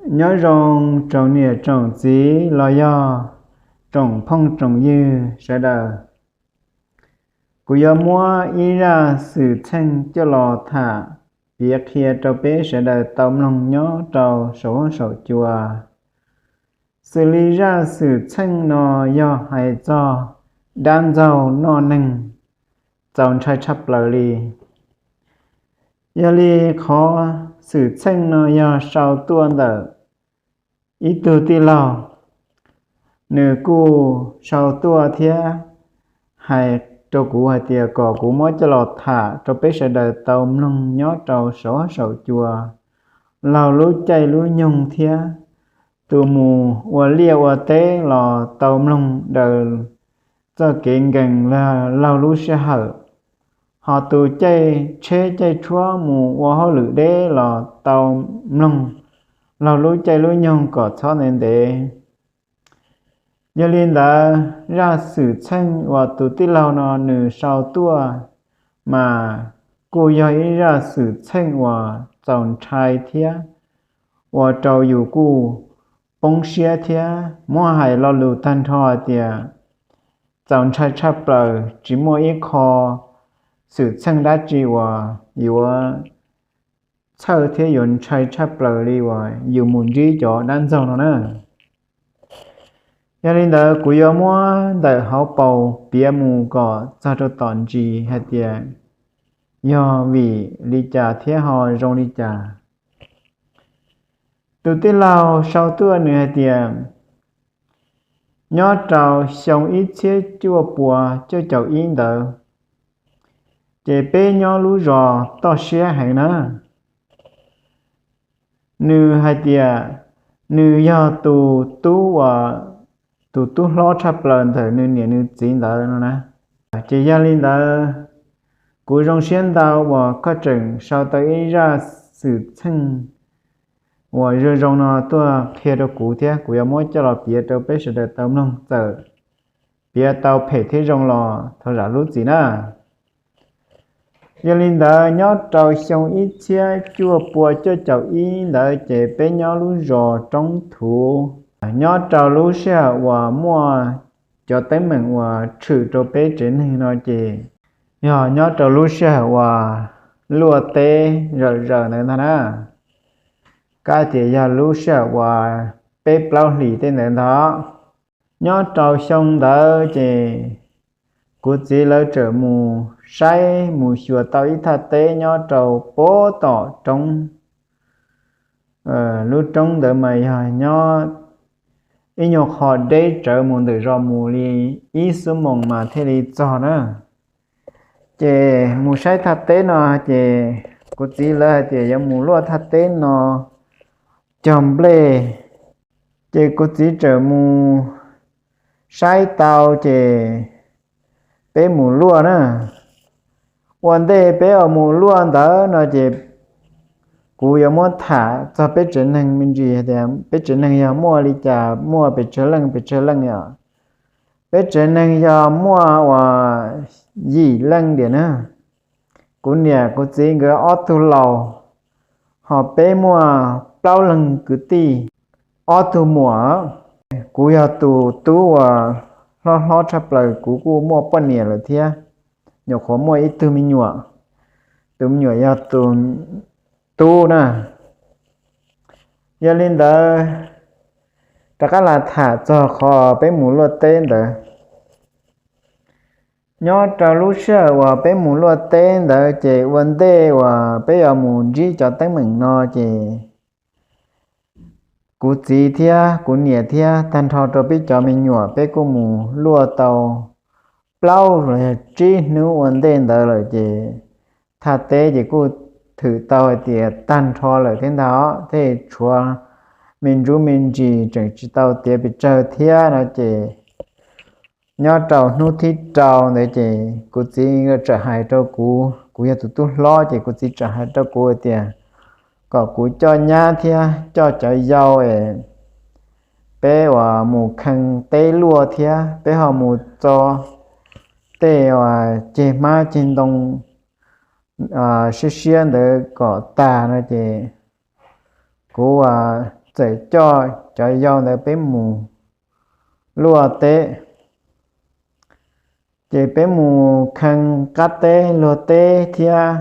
Nyob zoo tsoom niam tsoom txiv los yog tsoom phooj tsoom ywg sawv daws. Kuv yuav muab ib zaj xwm txheej coj los tham piav qhia rau peb sawv daws tau mloog nyob rau saum huab saum cua. Xws li zaj xwm txheej no yog hais txog dab ntxaug noj neeg txaus ntshai tshaj plaws li. Yog li qhov xwm txheej no yog sau tuaj ntawm ib tug tij laug, nws kuj sau tuaj thiab hais rau kuv hais tias kom kuv muab coj los tham rau peb sawv daws tau mloog nyob rau saum huab saum cua laug lub caij lub nyoog thiab tus mus ua liaj ua teb los tau mloog daws txoj kev nkees laug lub sij hawm, ho tus caij tsheb caij tshuab mus ua hauj lwm deb los tau mloog laug lub caij lub nyoog kom txhob ntev ntev. Yog li ntawd zaj xwm txheej uas tus tij laug no nws sau tuaj mas kuj yog ib zaj xwm txheej uas txaus ntshai thiab ua rau yus kuj poob siab thiab muab hais lo lus tag nrho tias txaus ntshai tshaj plaws, tsis muaj ib qho xwm txheej dab tsi uas yuav txhawj thiab yuav ntshai tshaj plaws li uas yus mus ntsib cov dab ntxaug no na. Yog li ntawd kuv yuav muab ntawm hauv paus piav mus kom txog rau tom ntsis hais tias yog vim li cas thiab ho zoo li cas. Tus tij laug sau tuaj nws hais tias nyob rau xyoo ib txhiab cuaj pua cuaj caum ib ntawd, ces peb nyob lub zos toj siab heev na. Nws hais tias nws yog tus tub uas, tus tub hlob tshaj plaws ntawm nws niam nws txiv ntawd no na. Ces yog li ntawd, kuv zoo siab ntau uas koj tseem sau tau ib zaj xwm txheej uas zoo zoo no tuaj qhia rau kuv thiab kuv yuav muab coj los piav rau peb sawv daws tau mloog, txawm piav tau phem thiab zoo los thov zam lub txim na. Yog li ntawd, nyob rau xyoo ib txhiab cuaj pua cuaj caum ib ntawd ces peb nyob lub zos Roob Thuv. Nyob rau lub sij hawm uas muaj cov teeb meem uas tshwm rau peb tsev neeg no ces yog nyob rau lub sij hawm uas luaj teb zawm zawm ntawd ntag na. Kab tias yog lub sij hawm uas peb plaub hlis tej ntawd ntag. Nyob rau xyoo ntawd ces kuv txiv lawv txawm mus saib mus xyuas tau ib thaj teb nyob rau pem tom roob. Lub roob ntawd mas yog nyob ib nyuag qho deb tsawv mus ntawm zos mus li ib xuab moos mas thiaj li txog na. Ces mus saib thaj teb no ces kuv txiv lawv hais tias yuav mus luaj thaj teb no cog nplej. Ces kuv txiv txawm mus saib tau ces peb mus luaj na. Ua ntej peb mus luaj ntawd no ces kuv yuav muab tham txog peb tsev neeg me ntsis tias peb tsev neeg yog muaj li cas, muaj pes tsawg leej pes tsawg leej os. Peb tsev neeg yog muaj uas yim leej tiam na. Kuv niam kuv txiv nkawd ob tug laus, ho peb muaj plaub leeg kwv tij, ob tug muam. Kuv yog tus tub uas hlob hlob tshaj plaws, kuv kuj muaj poj niam lawm thiab, nyuam qhuav muaj ib tug me nyuam. Tus me nyuam yog tus tub na. Yog li ntawd, rov qab los tham txog qhov peb mus luaj teb ntawd. Nyob rau lub sij hawm uas peb mus luaj teb ntawd ces ua ntej uas peb yuav mus ntsib cov teeb meem no ces kuv txiv thiab kuv niam thiab tag nrho rau peb cov me nyuam peb kuj mus luaj tau plaub los yog tsib hnub ua ntej ntawd lawm ces thaj teb ces kuj thwm tau hais tias tag nrho lawm thiab ntag, thiaj tshuav me ntsuj me ntsis tseem tsis tau tiav pes tsawg thiab no ces nyob rau hnub thib rau ntawd ces kuv txiv txawm hais rau kuv, kuv yog tus tub hlob ces kuv txiv txawm hais rau kuv tias kom kuv coj nyab thiab coj cov yau es peb uas mus khee teb luaj thiab peb ho mus txo tej uas ceg hmab ceg ntoo siab siab ntawd kom tag no ces kuv uas txawm coj cov yau ntawd peb mus luaj teb. Ces peb mus khee qab teb luag teb thiab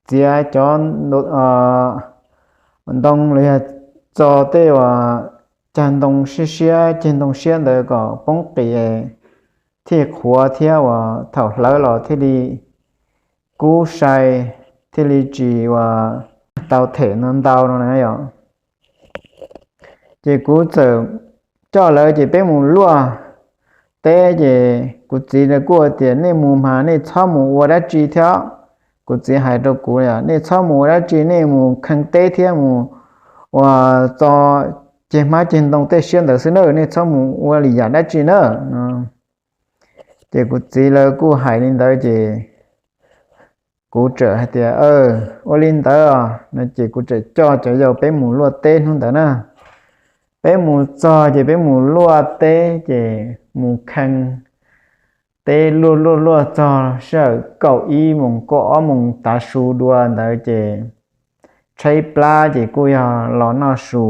txiav cov ntoo los yog txo tej uas cag ntoo siab siab ceg ntoo siab ntawd kom poob qis, thiaj qhuav thiab uas thaum hlawv los thiaj li kub sai, thiaj li tsis uas tau them no ntau no na yom. Ces kuv txawm coj lawv ces peb mus luaj teb, ces kuv txiv lawv kuj tias nej mus mas nej txhob mus ua dab tsi thiab. Kuv txiv hais rau kuv, nej txhob mus ua dab tsi, nej mus khee teb thiab mus ua txo ceg hmab ceg ntoo tej siab ntawd xwb na, nej txhob mus ua li yam dab tsi na. Ces kuv txiv lawv kuj hais li ntawd ces kuv txawm hais tias ua li ntawd no ces kuv txawm coj cov yau peb mus luaj teb hnub ntawd na. Peb mus txog ces peb mus luaj teb ces mus khee teb luaj luaj luaj txog sij hawm kaum ib moos kaum ob moos tav su dua ntawd ces tshaib plab ces kuj yog los noj su.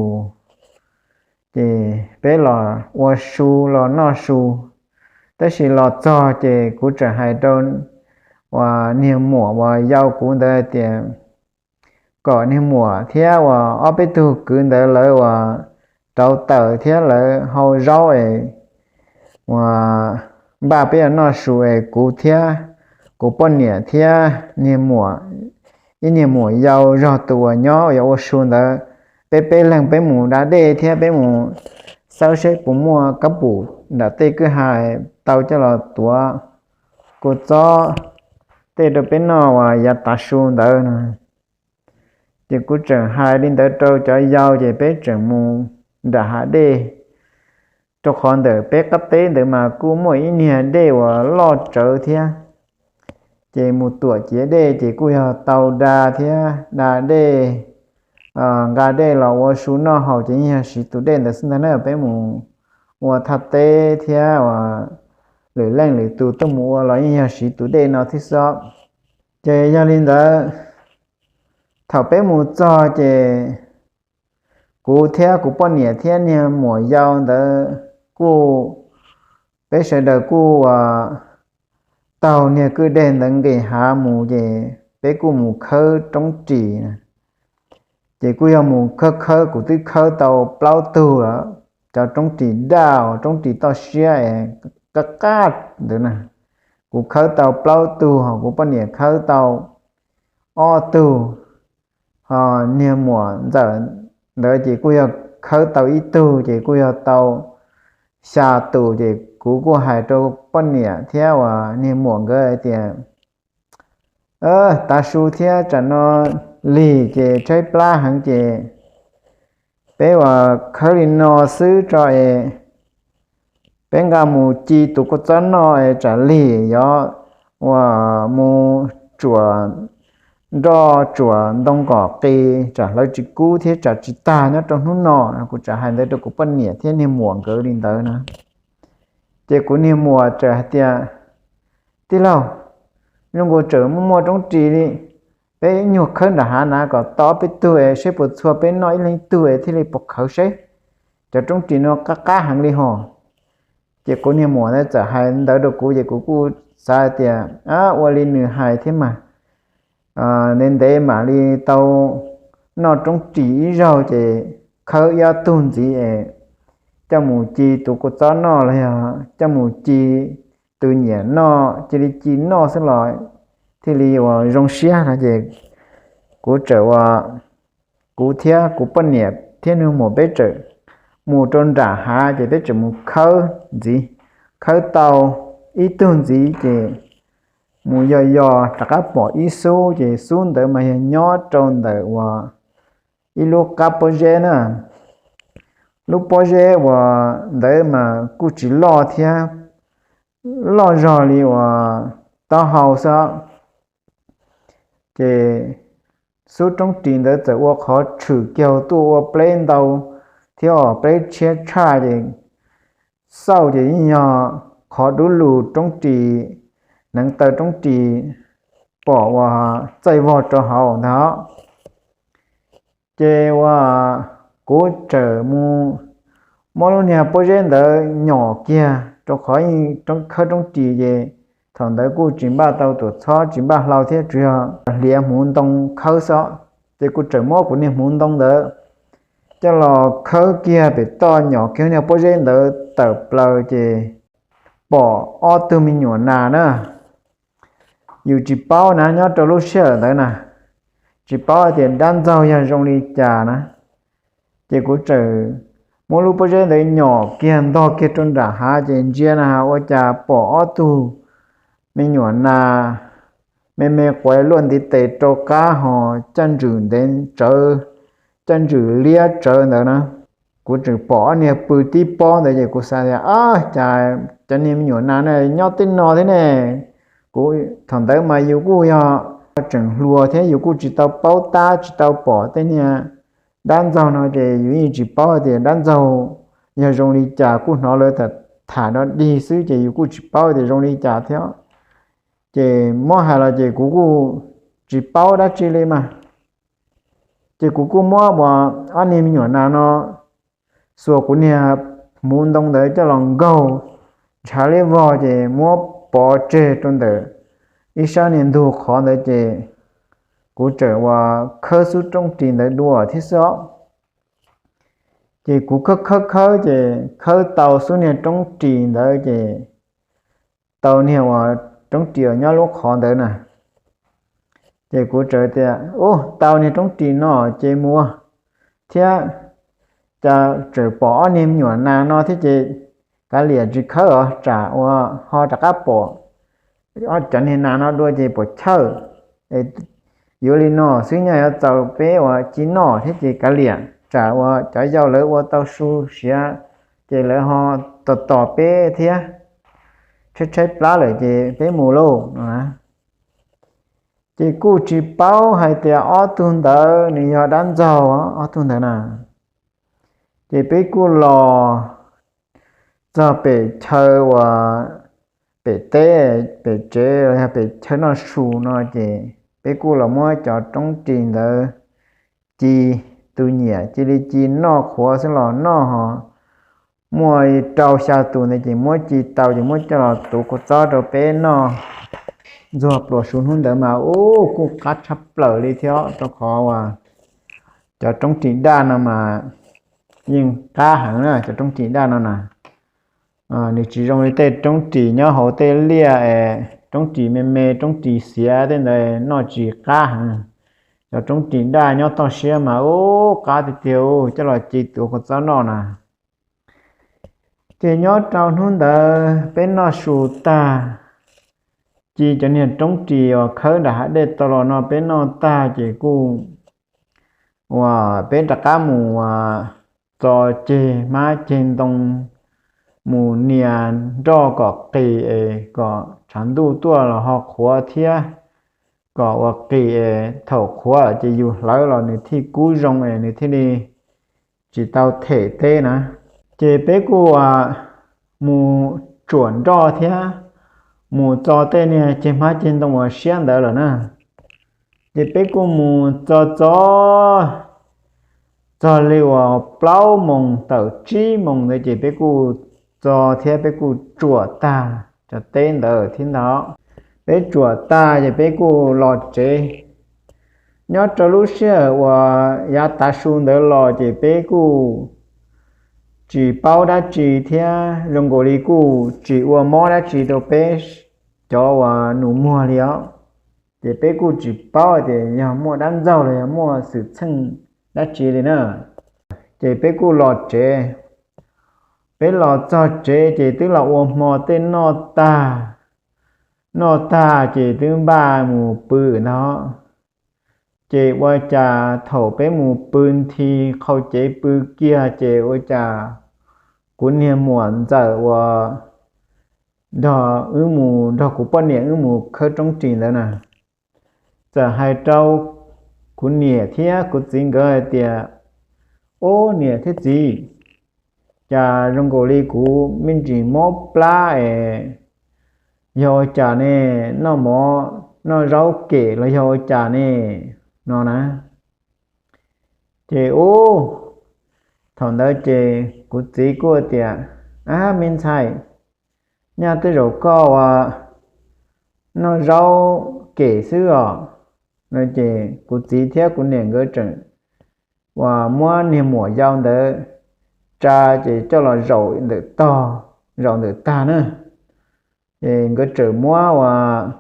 Ces peb los ua su los noj su, tab sis los txog ces kuv txawm hais rau uas niag muam uas yau kuv ntawd hais tias kom niag muam thiab uas ob peb tug kwv ntawd lawv uas rauv taws thiab lawv hau zaub es uas npaj peb yuav noj su es kuv thiab kuv poj niam thiab niag muam, ib niag muam yau zog tus uas nyob uas yuav ua su ntawd, peb peb leeg peb mus da dej thiab peb mus xawb seb puas muaj kab pum nram tej kwj ha tau coj los tuav kua txob tej rau peb noj uas yav tav su ntawd no. Ces kuv tseem hais li ntawd rau cov yau ces peb tseem mus nram hav dej, rau qhov ntawm peb qab teb ntawd mas kuj muaj ib niag dej uas loj tsawv thiab. Ces mus tuam ciav dej ces kuj yog tau da thiab da dej, nqa dej los ua su noj haus ces yeej yog siv tus dej ntawd xwb ntag na. Peb mus ua thaj teb thiab uas lwm leej lwm tus tuaj mus ua los yeej yog siv tus dej no thiab xwb. Ces yog li ntawd, thaum peb mus txog ces kuv thiab kuv poj niam thiab niag muam yau ntawd kuj, peb sawv daws kuj taug niag kwj dej ntawd nqis hav mus ces peb kuj mus khawb roob ris. Ces kuj yog mus khawb khawb, kuv twb khawb tau plaub tug lawm, cov roob ris daj, roob ris toj siab es qab qab ntawd na. Kuv khawb tau plaub tug, ho kuv poj niam khawb tau ob tug, ho niag muam ntxawm ntawd ces kuj yog khawb tau ib tug, ces kuj yog tau xya tus. Ces kuv kuj hais rau poj niam thiab uas niag muam nkawd hais tias, tav su thiab tsam no lig ces tshaib plab heev ces peb uas khawb li no xwb tso es peb nqa mus ci tus kua txob noj es tsam lig yov uas mus tsuam nroj tsuam ntoo kom qis tsam hlawv tsis kub thiab tsam tsis tag nyob rau hnub no. Kuv txawm hais ntawd rau kuv poj niam thiab niag muam nkawd li ntawd na. Ces kuv niag muam txawm hais tias, tij laug, zoo nkaus tseem muaj muaj roob ris li, peb nyuag khawb nram hav na kom tau ob peb tug es seb puas txhua peb noj ib leeg ib tug es thiaj li puas khawv seb, cov roob ris no qab qab heev li hos. Ces kuv niag muam ntawd txawm hais ntawd rau kuv ces kuv kuj xav tias ua li nws hais thiab mas, ntev ntev mam li tau noj roob ris ib zaug ces khawb ib ob tug ntxiv es coj mus ci tus kua txob noj los yog coj mus ci tus nyiam noj, cia li ci noj xwb los thiaj li uas zoo siab no. Ces kuv txawm ua, kuv thiab kuv poj niam thiab niag muam peb txawm mus rau nram hav ces peb txawm mus khawb ntxiv. Khawb tau ib tug ntxiv ces mus yos yos rov qab pom ib xub, ces xub ntawd mas yog nyob rau ntawm uas ib lub qab pob zeb na. Lub pob zeb uas ntawd mas kuj tsis loj thiab, loj zog li uas taub hau xwb. Ces xub roob ris ntawd txawm ua qhov tshwm kiag tuaj ua pleb ntau thiab os, pleb tshiab tshaj ces xauj ces yeej yog qhov dub lug roob ris, hneev taw roob ris pom uas txaij vog rau hauv ntag. Ces uas kuv txawm mus muab lub niag pob zeb ntawd nyom kiag rau qhov yeej khawb roob ris ces thaum ntawd kuj tsis npaj tau tuam txhob tsis npaj hlau thiab, tsuas yog hliav hmuv ntoo khawb xwb. Ces kuv txawm muab kuv niag hmuv ntoo ntawd coj los khawb kiag pem toj, nyom kiag niag pob zeb ntawd tawm plaws ces pom ob tug me nyuam nas na. Yus tsis paub na, nyob rau lub sij hawm ntawd na, tsis paub tias dab ntxaug yog zoo li cas na. Ces kuv txawm muab lub pob zeb ntawd nyom kiag ntog kiag rau nram hav ces ntsia na ua cas pom ob tug me nyuam nas me me quav luaj ntiv tes rau qab ho caj ntswm ntev tsawv, caj ntswm liab tsawv ntawd na. Kuv tseem pom ob niag pw tib pob ntawd ces kuv xav tias, Ab, cas cov niag me nyuam nas na nyob tej no thiab ne? Kuv, thaum ntawd mas yus kuj yog tseem hluas thiab yus kuj tsis tau paub tab tsis tau pom tej niag dab ntxaug no ces yus yeej tsis paub tias dab ntxaug yog zoo li cas, kuj hnov lawv tham dog dig xwb ces yus kuj tsis paub tias zoo li cas thiab. Ces muab hais los ces kuv kuj tsis paub dab tsi li mas. Ces kuv kuj muab uas ob niag me nyuam nas no xuas kuv niag hmuv ntoo ntawd coj los nkaug ntshav liab vog ces muab pov tseg rau ntawm ib sab niag ntug qhov ntawd ces kuv txawm uas khawb xub roob ris ntawd dua thiab xwb os. Ces kuv khawb khawb khawb ces khawb tau xub niag roob ris ntawd ces tau niag uas roob ris uas nyob lub qhov ntawd na. Ces kuv txawm tias, Ub, tau niag roob ris no ces mus thiab, cas tseem pom ob niag me nyuam nas no thiab ces kav liam tsis khawb os, tsam uas ho rov qab pom cov niag nas no dua ces puas chawj. Yuav li no xwb, nyob yuav txaus peb uas ci noj thiab ces kav liam, tsam uas cov yau lawv ua tau su siav ces lawv ho tos tos peb thiab, tshaib tshaib plab lawm ces peb mus lauj no na. Ces kuj tsis paub hais tias ob tug ntawd nws yog dab ntxaug, ob tug ntawd na. Ces peb kuj los txog pem chaw uas pem teb, pem tsev los yog pem chaw noj su no ces peb kuj los muab cov roob ris ntawd ci, tus nyiam cia li ci noj qhuav xwb los noj ho. Muaj rau xya tus ntawd ces muab ci tau ces muab coj los tuav kua txob rau peb noj ntxuag pluas su. Hnub ntawd mas ub, kuj qab tshaj plaws li thiab, rau qhov uas cov roob ris daj no mas yeej qab heev na, cov roob ris daj no na. Nws tsis zoo li tej roob ris nyob hauv tej liaj es roob ris me me, roob ris xiav tej ntawd noj tsis qab heev. Cov roob ris daj nyob toj siab mas ub, qab tiag tiag, coj los ci tuav kua txob noj na. Ces nyob rau hnub ntawd peb noj su tag, ci cov niag roob ris uas khawb nram hav dej tau los no peb noj tag ces kuj uas peb rov qab mus uas txo ceg hmab ceg ntoo, mus nias nroj kom qis es kom tshav ntuj tuaj los ho qhuav thiab, kom ua qis es thaum qhuav ces yus hlawv los nws thiaj kub zoo es nws thiaj li tsis tau them teb na. Ces peb kuj mus tsuam nroj thiab mus txo tej niag ceg hmab ceg ntoo uas siab ntawd lawm na. Ces peb kuj mus txo txo txog li uas plaub moos tawm tsib moos ntawd ces peb kuj txo thiab peb kuj tsuam tag cov teb ntawd thiab ntag. Peb tsuam tag ces peb kuj los tsev. Nyob rau lub sij hawm uas yav tav su ntawd los ces peb kuj tsis paub dab tsi thiab zoo nkaus li kuj tsis ua mob dab tsi rau peb cov uas nus muag li os. Ces peb kuj tsis paub tias yog muaj dab ntxaug los yog muaj xwm txheej dab tsi li na. Ces peb kuj los tsev. Peb los txog tsev ces twb los ua hmo tej noj tag, noj tag ces twb npaj mus pw ntag. Ces ua cas thaum peb mus pw nthi qhau cev pw kiag ces ua cas kuv niag muam ntxawm uas nrog wb mus, nrog kuv poj niam wb mus khawb roob ris ntawd na, txawm hais rau kuv niam thiab kuv txiv nkawd hais tias, Ub, niam thiab txiv, cas zoo nkaus li kuv me ntsis mob plab es yog ua cas ne? Noj mov noj zaub kem los yog ua cas ne? No na. Ces ub, Thaum ntawd ces kuv txiv kuj tias, Ab, me ntxhais, nyaj tej zaum koj uas noj zaub kem xwb os. No ces kuv txiv thiab kuv niam nkawd tseem uas muab niag muam yau ntawd tsa ces coj los zaum ntawm tog, zaum ntawm tag na. Ces nkawd tseem muab uas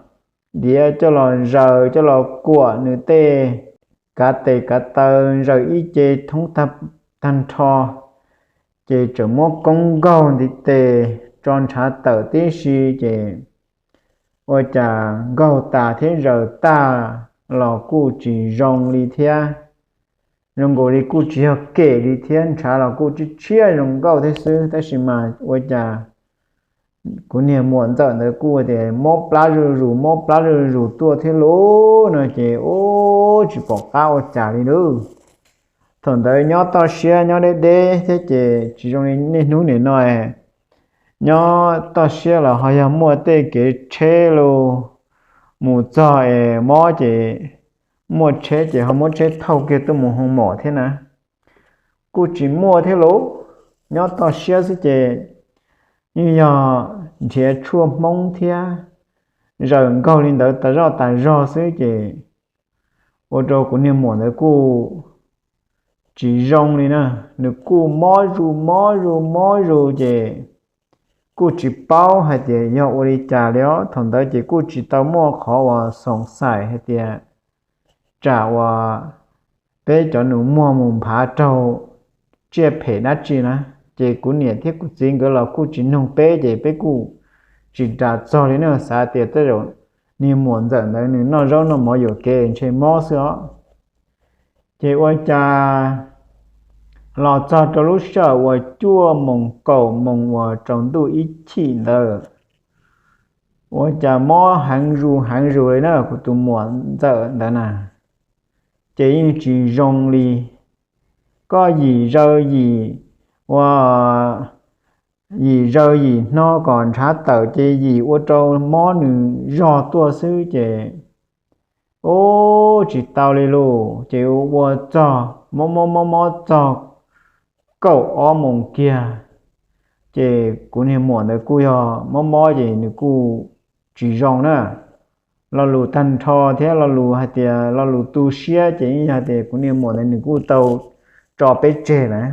diav coj los zaws, coj los kuam nws tej kav tes kav taw, zaws ib ce thoob tag nrho, ces tseem muab koob nkaug ntiv tes tso ntshav tawm tib si, ces ua cas nkaug tas thiab zaws tag los kuj tsis zoo li thiab. Zoo nkaus li kuj tsis yog kem li thiab, ntshav los kuj tshiab tshiab zoo nkauj thiab xwb, tab sis mas ua cas kuv niag muam ntxawm ntawd kuj tias mob plab zuj zus, mob plab zuj zus tuaj thiab lauj no ces ub, tsis pom qab ua cas li lauj. Thaum ntawd nyob toj siab nyob deb deb thiab ces tsis zoo li niaj hnub nim no, nyob toj siab los ho yog muaj tej kev tsheb los mus txog es mob ces muaj tsheb ces ho muab tsheb thauj kiag tuaj mus hoo mom thiab na. Kuj tsis muaj thiab lauj, nyob toj siab xwb ces yeej yog nrhiav tshuaj hmoob thiab zaws nkaug li ntawd tas zoj tas zog xwb ces ua rau kuv niag muam ntawd kuj tsis zoo li na. Nws kuj mob zus mob zus mob zus ces kuj tsis paub hais tias yog ua li cas li os. Thaum ntawd ces kuj tsis tau muaj qhov uas xoom xaim hais tias tsam uas peb cov nus muag mus nphav raug tsiaj phem dab tsi na. Ces kuv niam thiab kuv txiv nkawd los kuj tsis noog peb ces peb kuj tsis ras txog li na, xav tias tej zaum niag muam ntxawm ntawd nws noj zaub noj mov yuam kev ntshe mob xwb os. Ces ua cas los txog rau lub sij hawm uas cuaj moos kaum moos uas tsaus ntuj ib chim ntawd, ua cas mob heev zus heev zus li na kuv tus muam ntxawm ntawd na. Ces yeej tsis zoo li, koj yim zaws yim, ua yim zaws yim hno kom ntshav tawm ces yim ua rau mob nws zog tuaj xwb ces ub, tsis tau li lauj. Ces ua txog mob mob mob mob txog kaum ob moos kiag, ces kuv niag muam ntawd kuj yog mob mob ces nws kuj tsis zoo na. Lo lus tag nrho thiab lo lus hais tias lo lus tu siab ces yeej yog tias kuv niag muam ntawd nws kuj tau tso peb tseg lawm.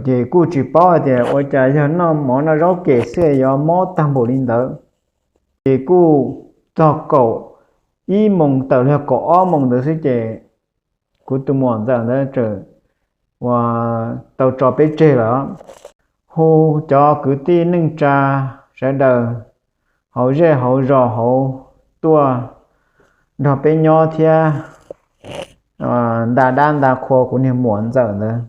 Ces kuj tsis paub hais tias ua cas yog noj mov noj zaub kem xwb yuav mob tag npaum li ntawd. Ces kuj txog kaum ib moos tawm los kaum ob moos ntawd xwb ces kuv tus muam ntxawm ntawd txawm uas tau tso peb tseg lawm. Hu cov kwv tij neej tsa sawv daws hauv zej hauv zos hauv tuaj nrog peb nyob thiab nta dab nta qhua kuv niag muam ntxawm ntawd.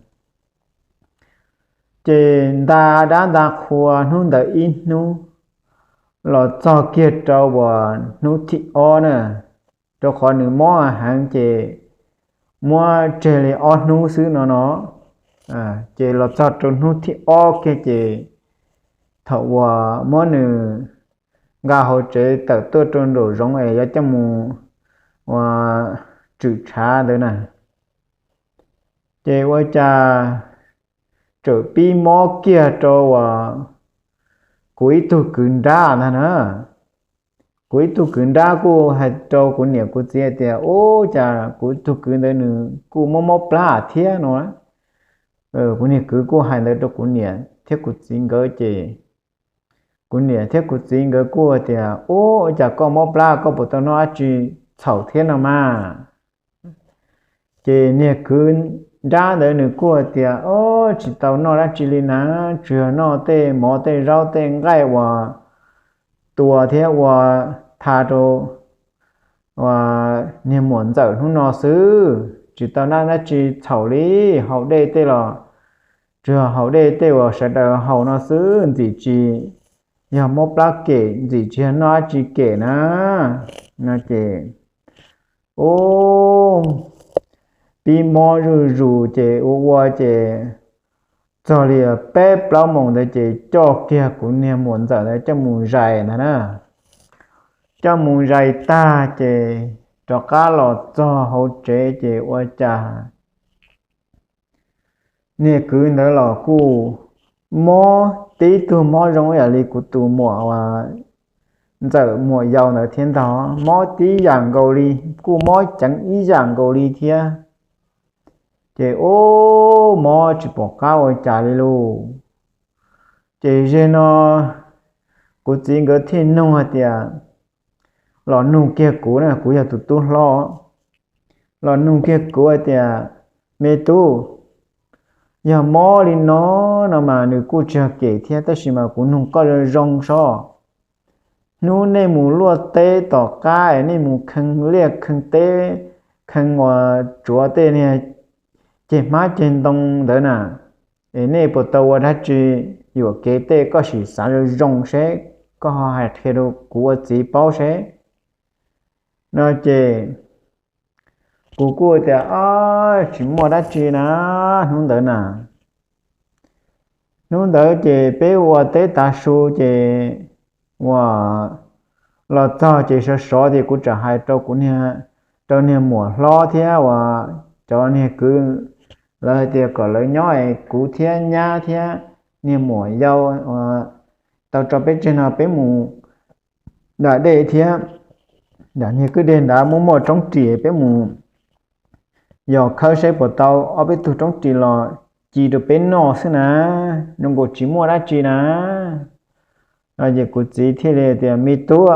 Ces nta dab nta qhua hnub ntawd ib hnub los txog kiag rau uas hnub thib ob na, rau qhov nws mob heev ces muab tseg li ob hnub xwb no no. Ces los txog rau hnub thib ob kiag ces thaum uas muab nws nqa hauv tsev tawm tuaj rau nraum zoov es yuav coj mus ua tswm tshav ntawd na, ces ua cas txawm pib mob kiag rau uas kuv ib tug kwv nrab ntag na. Kuv ib tug kwv nrab kuj hais rau kuv niam kuv txiv hais tias, Ub, cas kuv ib tug kwv ntawd nws kuj mob mob plab thiab no. Kuv niag kwv kuj hais ntawd rau kuv niam thiab kuv txiv nkawd ces kuv niam thiab kuv txiv nkawd kuj tias, Ub, cas koj mob plab koj puas tau noj dab tsi txhaum thiab no mas? Ces niag kwv nrab ntawd nws kuj tias, Ob, tsis tau noj dab tsi li na, tsuas yog noj tej mov tej zaub tej nqaij uas tua thiab ua tha rau niag muam ntxawm hnub no xwb, tsis tau noj dab tsi txhaum li. Haus dej tej los tsuas yog haus dej tej uas sawv daws haus no xwb, ntxim tsis yog mob plab kem, ntxim tsis yog noj dab tsi kem na. No ces ub, pib mob zuj zus ces ua ua ces txog li peb plaub moos ntawd ces coj kiag kuv niag muam ntxawm ntawd coj mus zais ntag na. Coj mus zais tag ces rov qab los txog hauv tsev ces ua cas niag kwv ntawd los kuj mob tib tug mob zoo ib yam li kuv tus muam uas ntxawm muam yau ntawd thiab ntag, mob tib yam nkaus li, kuj mob ceev ib yam nkaus li thiab. Ces ub, mob tsis pom qab ua cas li lauj. Ces ze no kuv txiv nkawd thiaj nug hais tias, los nug kiag kuv na, kuv yog tus tub hlob, los nug kiag kuv hais tias, me tub, yog mob li no no mas nws kuj tsis yog kem thiab, tab sis mas kuv nug koj zoo zoo sob, hnub nej mus luaj teb tom qab es nej mus khee liaj khee teb, khee uas tsuav tej niag ceg hmab ceg ntoo ntawd na, es nej puas tau ua dab tsi yuam kev tej, koj sim xav zoo zoo seb, koj ho hais qhia rau kuv ua txiv paub seb. No ces kuv kuj tias, o, tsis muaj dab tsi na, hnub ntawd na. Hnub ntawd ces peb ua teb tav su ces uas los txog ces sov sov ces kuv txawm hais rau kuv, rau niag muam hlob thiab uas cov niag kwv, lawv hais tias kom lawv nyob es kuv thiab nyab thiab niag muam yau tau tso peb tseg no peb mus da dej thiab, niag kwj deg nrad muaj muaj roob ris peb mus yos khawb saib puas tau ob peb tug roob ris los ci rau peb noj xwb na, zoo nkaus tsis muaj dab tsi na. No ces kuv txiv thiaj li tias, me tub,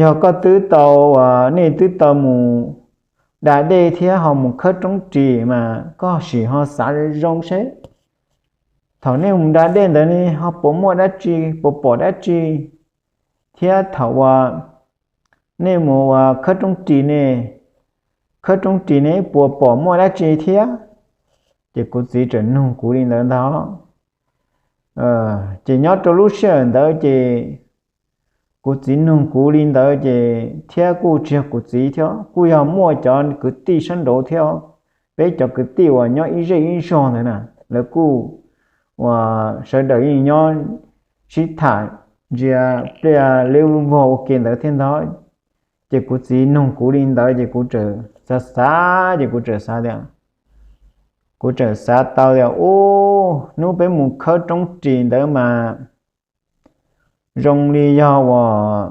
yog koj twb tau, nej twb tau mus da dej thiab ho mus khawb roob ris mas koj sim ho xav zoo zoo seb, thaum nej mus da dej ntawd ne ho puas muaj dab tsi, puas pom dab tsi, thiab thaum uas nej mus ua khawb roob ris ne, khawb roob ris ne puas pom muaj dab tsi thiab. Ces kuv txiv txawm nug kuv li ntawd ntag. Ces nyob rau lub sij hawm ntawd ces kuv txiv nug kuv li ntawd ces thiab kuj tsis yog kuv txiv thiab, kuj yog muaj cov kwv tij sab nraud thiab. Peb cov kwv tij uas nyob ib zej ib zog ntawd na, lawv kuj uas sawv daws yeej nyob sib tham ntsia pliaj liab vog ua ke ntawd thiab ntag. Ces kuv txiv nug kuv li ntawd ces kuv txawm xav xav ces kuv txawm xav tias, kuv txawm xav tau tias, ub, hnub peb mus khawb roob ris ntawd mas zoo li yog uas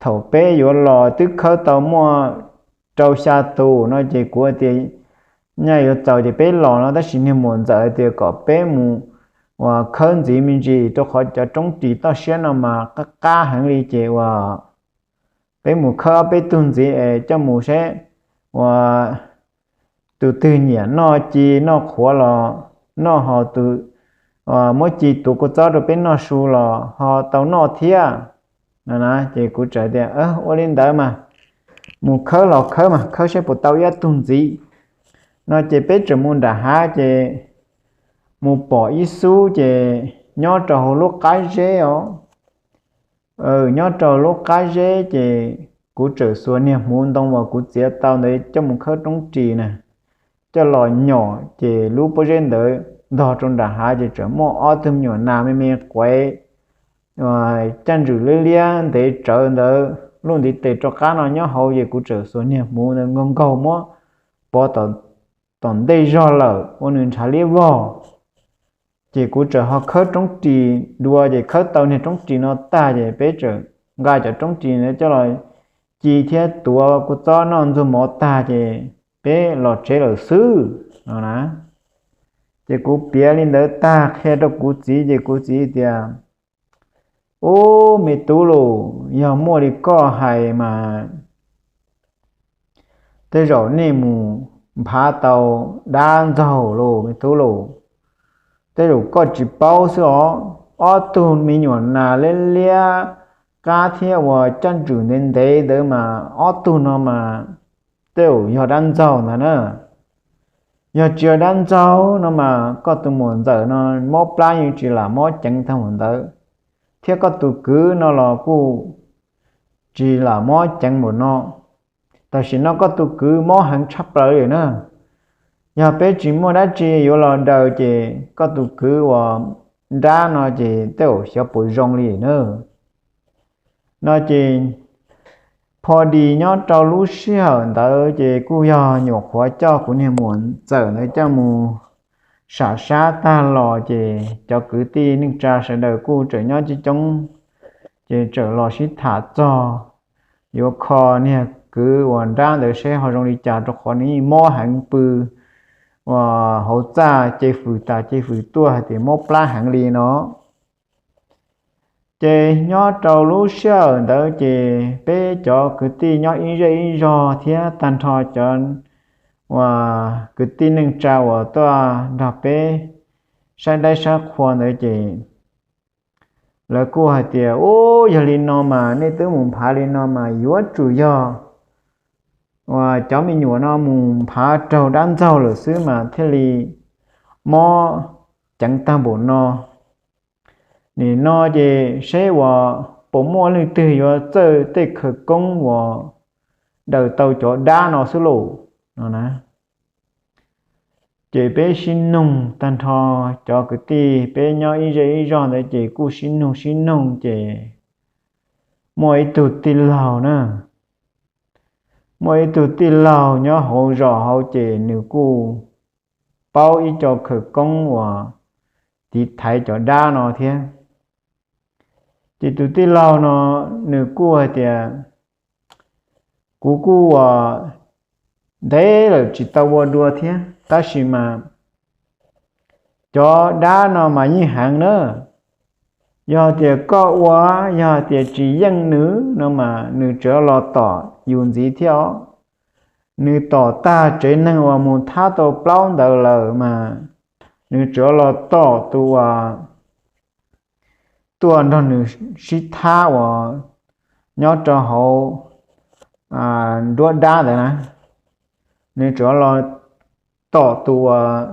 thaum peb yuav los twb khawb tau muaj rau xya tus no ces kuv tias nyaj yuav txaus ces peb los no, tab sis niag muam ntxawm tias kom peb mus uas khawb ntxiv me ntsis rau qhov cov roob ris toj siab no mas qab qab heev li ces uas peb mus khawb ob peb tug ntxiv es coj mus seb uas tus twg nyiam noj ci noj qhuav los noj, ho tus muab ci tuav kua txob rau peb noj su los ho tau noj thiab. No ces kuv txawm tias ua li ntawd mas mus khawb los khawb mas khawb saib puas tau ib tug ntxiv. No ces peb txawm mus nram hav ces mus pom ib xub ces nyob rau hauv lub qab zeb os. Nyob rau lub qab zeb ces kuv txawm xuas niag hmuv ntoo uas kuv txiav tau ntawd coj mus khawb roob ris na, coj los nyom ces lub pob zeb ntawd ntog rau nram hav ces txawm muaj ob tug me nyuam nas me me quav caj ntswm liab liab ntev tsawv ntawd lub ntiv tes rov qab no nyob hauv ces kuv txawm xuas niag hmuv ntawd nkaug nkaug muab pov tom ntej zog lawm ua nws ntshav liab vog. Ces kuv txawm ho khawb roob ris dua ces khawb tau niag roob ris no tag ces peb txawm nqa cov roob ris ntawd coj los ci thiab tuav kua txob noj ntxuag mov tag ces peb los tsev lawm xwb no na. Ces kuv piav li ntawd tag qhia rau kuv txiv ces kuv txiv tias, ub, me tub lauj, yog muaj li koj hais mas tej zaum nej mus nphav tau dab ntxaug lauj me tub lauj. Tej zaum koj tsis paub xwb os, ob tug me nyuam nas liab liab qab thiab uas caj ntswm ntev ntev ntawd mas ob tug no mas tej zaum yog dab ntxaug ntag na. Yog tsis yog dab ntxaug no mas koj tus muam ntxawm no mob plab yeej tsis lam mob ceev tag npaum ntawd, thiab koj tus kwv no los kuj tsis lam mob ceev npaum no. Tam sim no koj tus kwv mob heev tshaj plaws li na. Yog peb tsis muaj dab tsi yuav los daws ces koj tus kwv uas nrab no ces tej zaum xyov puas zoo li na. No ces pho dis nyob rau lub sij hawm ntawd ces kuj yog nyuam qhuav coj kuv niag muam ntxawm ntawd coj mus sam sab tag los ces cov kwv tij neej tsa sawv daws kuj tseem nyob coob coob, ces tseem los sib tham txog yuav kho niag kwv uas nrab ntawd seb ho zoo li cas, rau qhov nws mob heev pw uas hauv txaj, ces fwm tas ces fwm tuaj hais tias mob plab heev li no. Ces nyob rau lub sij hawm ntawd ces peb cov kwv tij nyob ib zej ib zog thiab tag nrho cov uas kwv tij neej tsa uas tuaj nrog peb saib daib saib qhua ntawd ces lawv kuj hais tias, Ub, yog li no mas nej twb mus nphav li no mas yuav tsum yog uas cov me nyuam no mus nphav raug dab ntxaug lawm xwb mas thiaj li mob ceev tag npaum no. Nim no ces seb uas puas muaj leej twg yuav txawj tej khawv koob uas daws tau cov dab no xwb lauj, no na. Ces peb sib noog tag nrho cov kwv tij, peb nyob ib zej ib zog ntawd ces kuj sib noog sib noog ces muaj ib tug tij laug na, muaj ib tug tij laug nyob hauv zos hauv ces nws kuj paub ib co khawv koob uas tiv thaiv cov dab no thiab. Ces tus tij laug no nws kuj hais tias, Kuv kuj uas ntev lawm tsis tau ua dua thiab, tab sis mas cov dab no mas yeej heev na. Yog tias koj ua, yog tias tsis yeej nws no mas nws tseem los tom yus ntxiv thiab os. Nws tom tag tsev neeg uas mus thab tau plaub ntawd lawm mas nws tseem los tom tus uas tuaj nrog nws sib thab uas nyob rau hauv nruab dab ntawd na. Nws tseem los tom tus uas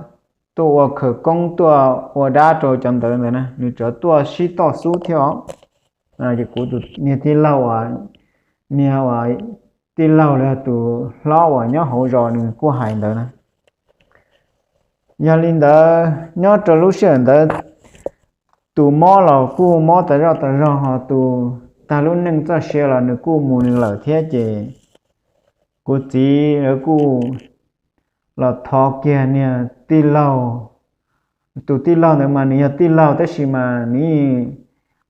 tuaj ua khawv koob tuaj ua dab rau cov ntawd ntawd na, nws tseem tuaj sib toj xub thiab os. Ces kuv tus niag tij laug, niag uas tij laug los yog tus hlob uas nyob hauv zos nws kuj hais ntawd na. Yog li ntawd nyob rau lub sij hawm ntawd tus mob los kuj mob tas zoj tas zog, ho tus tag lub neej txoj sia los nws kuj mus nws lawm thiab ces kuv txiv lawv kuj los thov kiag niag tij laug. Tus tij laug ntawd mas nws yog tij laug tab sis mas nws yeej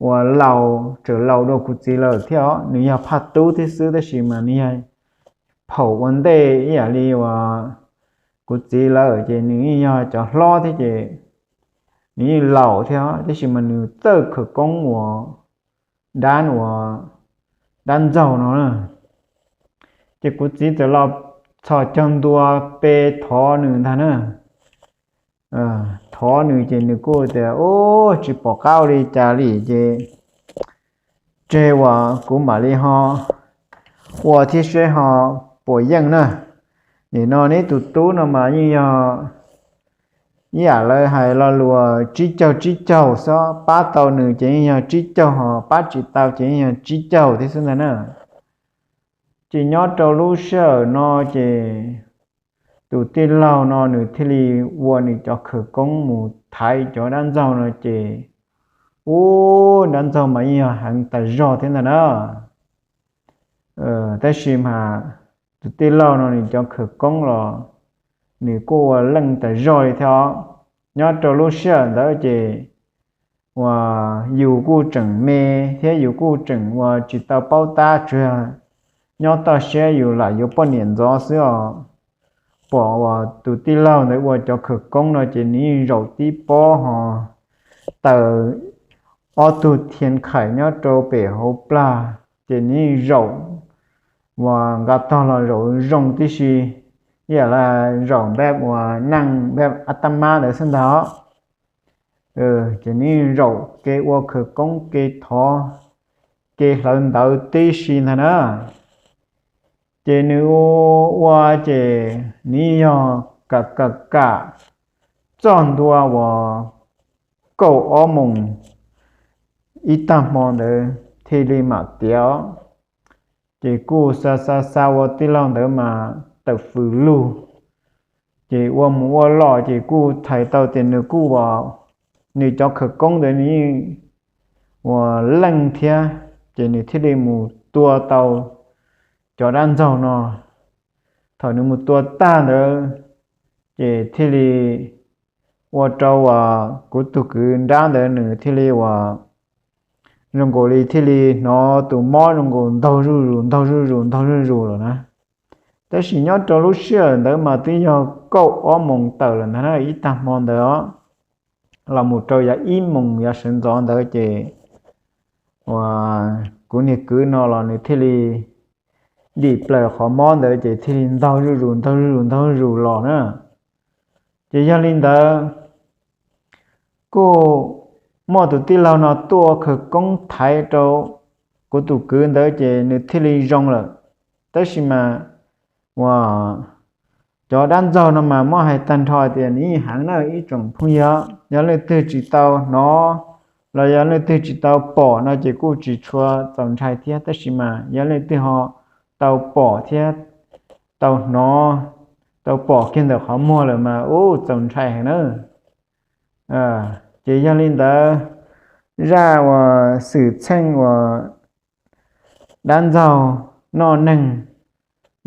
uas laus, tseem laus dua kuv txiv lawm thiab os. Nws yog phaj tub thiab xwb tab sis mas nws yog phaum ua ntej ib yam li uas kuv txiv lawm ces nws yeej yog cov hlob thiab ces nws yeej laus thiab os, tab sis mas nws txawj khawv koob uas dab uas dab ntxaug no na. Ces kuv txiv txawm los txhos caug ntua pe thov nws ntag na. Thov nws ces nws kuj tias, Ub, tsis pom qab ua li cas li ces tseg uas kuv mam li ho ua thiab seb ho puas yeej na. Nim no neb tus tub no mas yeej yog ib yam lawv hais lo lus tsib caug tsib caug xwb, pab tau nws ces yeej yog tsib caug, ho pab tsis tau ces yeej yog tsib caug thiab xwb ntag na. Ces nyob rau lub sij hawm no ces tus tij laug no nws thiaj li ua nws cov khawv koob mus thaiv cov dab ntxaug no ces, ub, dab ntxaug mas yeej yog heev tas zog thiab ntag na. Tab sis mas tus tij laug no nws cov khawv koob los nws kuj ua leej tas zog li thiab os. Nyob rau lub sij hawm ntawd ces uas yus kuj tseem me thiab yus kuj tseem uas tsis tau paub tab, tsuas nyob toj siab yus lam yuav poj niam ntxov xwb os. Pom uas tus tij laug ntawd ua cov khawv koob no ces nws yeej zaum tib pob ho taws ob tug thia nkhais nyob rau pem hauv plag ces nws yeej zaum uas nqa tog los zaum zoo tib si, ib yam li zaum npeb uas neej npeb ab tab mab ntawd xwb ntag. Ces nws yeej zaum kev ua khawv koob, kev thov, kev hlawv ntawv tib si ntag na. Ces nws ua ces nws yog kam kam kam txog ntua uas kaum ob moos ib tag hmo ntawd thiaj li mam tiav. Ces kuj xa xa xa ua tij laug ntawd mas tawm fws lug. Ces ua mus ua los ces kuj thais tau tias nws kuj uas, nws cov khawv koob ntawd nws yeej uas leej thiab, ces nws thiaj li mus tua tau cov dab ntxaug no. Thaum nws mus tua tag ntawd ces thiaj li ua rau uas kuv tus kwv nrab ntawd nws thiaj li uas zoo nkaus li thiaj li hnov tus mob zoo nkaus ntaug zuj zus ntaug zuj zus ntaug zuj zus lawm na. Tab sis nyob rau lub sij hawm ntawd mas twb yog kaum ob moos tawm lawm ntag na, ib tag hmo ntawd os, los mus rau yav ib moos yav sawv ntxov ntawd ces uas kuv niag kwv no los nws thiaj li dim plaws qhov mob ntawd ces thiaj li ntaug zuj zus ntaug zuj zus ntaug zuj zus los na. Ces yog li ntawd kuj muaj tus tij laug no tuaj ua khawv koob thaiv rau kuv tus kwv ntawd ces nws thiaj li zoo lawm. Tab sis mas uas cov dab ntxaug no mas muab hais tag nrho tias nws yeej heev na ib tsoom phooj ywg, yog leej twg tsis tau hnov los yog leej twg tsis tau pom no ces kuj tsis tshua txaus ntshai thiab, tab sis mas yog leej twg ho tau pom thiab tau hnov, tau pom kiag ntawm qhov muag lawm mas ub txaus ntshai heev na. Ces yog li ntawd zaj uas xwm txheej uas dab ntxaug noj neeg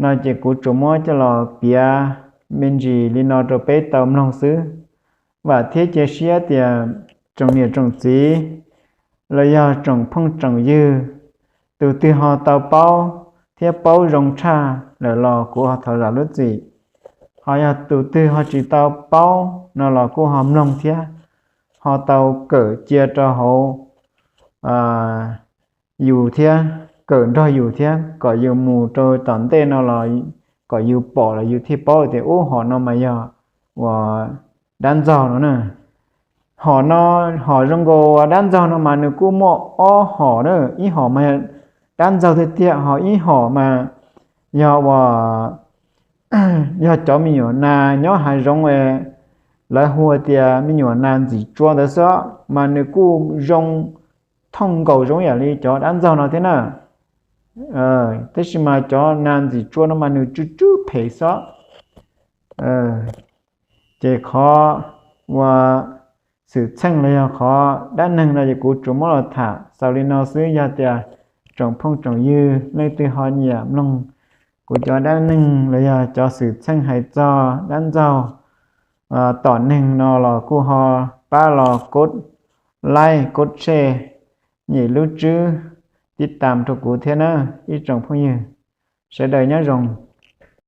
no ces kuv tsuas muab coj los piav me ntsis li no rau peb tau mloog xwb. Vam thiab cia siab tias tsoom niam tsoom txiv los yog tsoom phooj tsoom ywg, tus twg ho tau paub thiab paub zoo tshaj lawm los kuv ho thov zam lub txim, ho yog tus twg ho tsis tau paub no los kuj ho mloog thiab ho tau kawm cia rau hauv yus thiab, kawm nrog yus thiab kom yus mus rau tom ntej no los kom yus pom los yus thiaj paub tias ub hom no mas yog uas dab ntxaug no na. Hom no, hom zoo nkaus dab ntxaug no mas nws kuj muaj ob hom na, ib hom mas dab ntxaug tiag tiag, ho ib hom mas yog uas yog cov me nyuam nas nyob hav zoov, lawv hu tias me nyuam nas ntxim tsua ntawd xwb, mas nws kuj zoo thooj nkaus zoo yam li cov dab ntxaug no thiab na. Tab sis mas cov nas ntxim tsua no mas nws tsw tsw phem xwb. Ces qhov uas xwm txheej los yog qhov dab neeg no ces kuv tsuas muab los tham xaus li no xwb. Yog tias tsoom phooj tsoom ywg leej twg ho nyiam mloog kuv cov dab neeg los yog cov xwm txheej hais txog dab ntxaug tom neeg no los kuj ho pab los kov like kov share, nyem lub tswb tib tam rau kuv thiab na ib tsoom phooj ywg. Sawv daws nyob zoo.